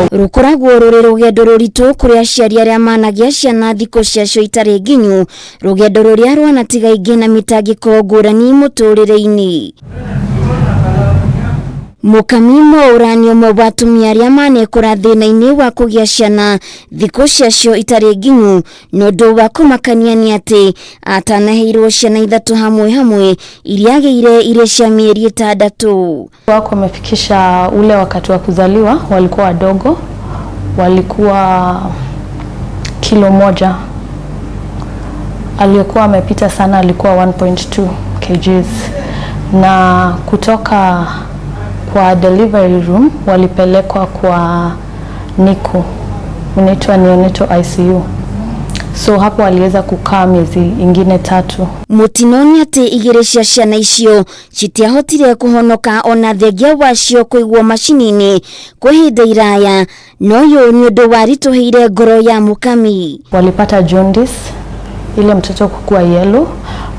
Rũkoragwo rũrĩ rũgendo rũritũ kũrĩ aciari arĩa managĩa ciana thikũ ciacio itarĩ nginyu, rũgendo rũrĩa rwanatiga ingĩ na mĩtangĩko ngũrani mũtũrĩre-inĩ. Mũkami Mwaũra nĩ ũmwe wa atumia arĩa manekora thĩna-inĩ wa kũgĩa ciana thikũ ciacio itarĩ nginyu, na ũndũ wa kũmakania nĩ atĩ atanaheirwo ciana ithatũ hamwe hamwe iria agĩire irĩ cia mĩeri 6. Wako wamefikisha ule wakati wa kuzaliwa, walikuwa wadogo, walikuwa kilo 1. Aliyekuwa amepita sana alikuwa 1.2 kgs, na kutoka kwa delivery room walipelekwa kwa NICU, inaitwa neonatal ICU. So hapo waliweza kukaa miezi ingine 3. Mũtino nĩ atĩ igĩrĩ cia ciana icio citiahotire kũhonoka ona thengia wacio kũigwo macini-inĩ kwa ihinda iraya, na ũyũ nĩ ũndũ waritũhĩire ngoro ya Mũkami. Walipata jaundice, ile mtoto kukua yellow,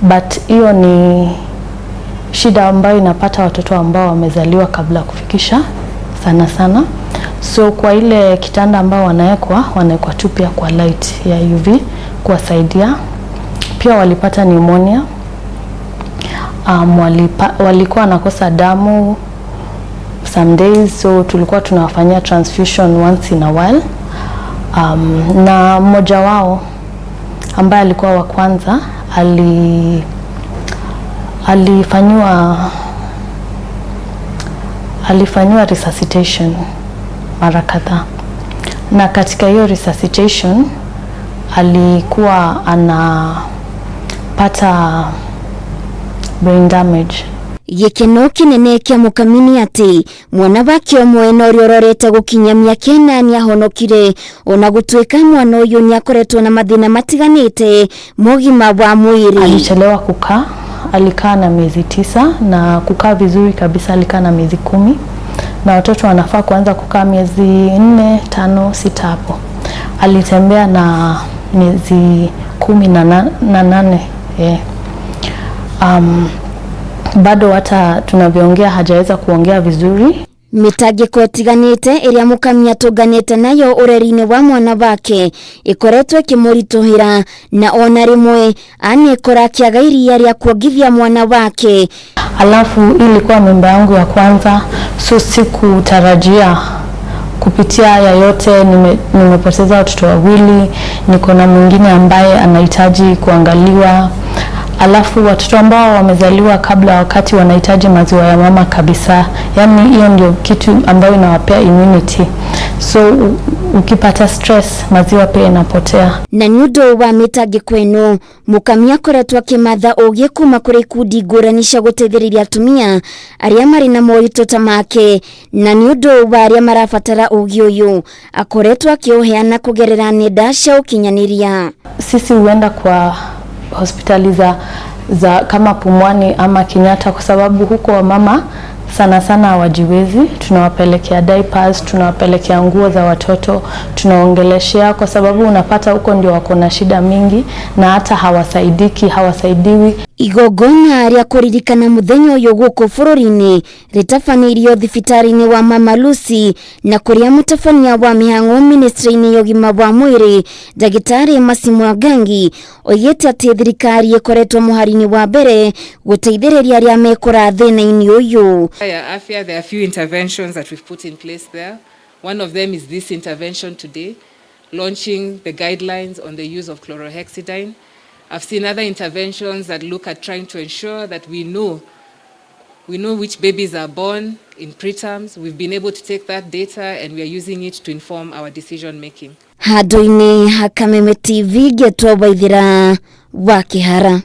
but hiyo ni shida ambayo inapata watoto ambao wamezaliwa kabla kufikisha sana sana. So kwa ile kitanda ambao wanawekwa, wanawekwa tu pia kwa light ya UV kuwasaidia. Pia walipata pneumonia. Walikuwa wanakosa damu some days, so tulikuwa tunawafanyia transfusion once in a while. Na mmoja wao ambaye alikuwa wa kwanza alifanyiwa resuscitation mara kadhaa, na katika hiyo resuscitation alikuwa anapata brain damage. Gĩkeno kĩnene kĩa Mũkami nĩ atĩ mwana wake ũmwe na ũrĩa ũrorete gũkinyia mĩaka 4 nĩahonokire, ona gũtuĩka mwana ũyũ nĩakoretwo na mathĩna matiganĩte ma ũgima wa mwĩrĩ. Alichelewa kukaa, alikaa na miezi 9, na kukaa vizuri kabisa alikaa na miezi 10, na watoto wanafaa kuanza kukaa miezi 4, 5, 6 hapo. Alitembea na miezi 18. Bado hata tunavyoongea hajaweza kuongea vizuri. Mĩtangĩko ĩtiganĩte ĩrĩa Mũkami atũnganĩte nayo ũreri-inĩ wa mwana wake ĩkoretwo ĩkĩmũritũhĩra, na ona rĩmwe anekora akĩaga iria rĩa kuongithia mwana wake. Alafu hii ilikuwa mimba yangu ya kwanza, so sikutarajia kupitia haya yote. Nimepoteza watoto wawili, niko na mwingine ambaye anahitaji kuangaliwa. Alafu watoto ambao wamezaliwa kabla wakati wanahitaji maziwa ya mama kabisa. Yaani hiyo ndio kitu ambayo inawapea immunity. So ukipata stress, maziwa pia inapotea. Na nĩ ũndũ wa mĩtangĩko ĩno, Mũkami akoretwo akĩmatha ũgĩ kuma kũrĩ ikundi ngũrani cia gũteithĩrĩria atumia arĩa marĩ na moritũ ta make, na nĩ ũndũ wa arĩa marabatara ũgĩ ũyũ akoretwo akĩũheana kũgerera nenda cia ũkinyanĩria. Sisi huenda kwa hospitali za kama Pumwani ama Kenyatta kwa sababu huko wamama sana sana hawajiwezi. Tunawapelekea diapers, tunawapelekea nguo za watoto, tunaongeleshea kwa sababu unapata huko ndio wako na shida mingi na hata hawasaidiki, hawasaidiwi. Igongona rĩa kũririkana mũthenya ũyũ gũkũ bũrũri-inĩ rĩtabanĩirio thibitarĩ-inĩ wa Mama Lucy, na kũrĩa mũtabania wa mĩhang'o ministry-inĩ ya ũgima wa mwĩrĩ Ndagĩtarĩ Mercy Mwangangi oigĩte atĩ thirikari ĩkoretwo mũhari-inĩ wa mbere gũteithĩrĩria arĩa mekũra thĩna-inĩ ũyũ. Ya afya, there are few interventions that we've put in place there. One of them is this intervention today, launching the guidelines on the use of chlorhexidine. I've seen other interventions that look at trying to ensure that we know which babies are born in preterms. We've been able to take that data and we are using it to inform our decision making. Handũ-inĩ ha Kameme TV ngetwo Waithĩra wa Kĩhara.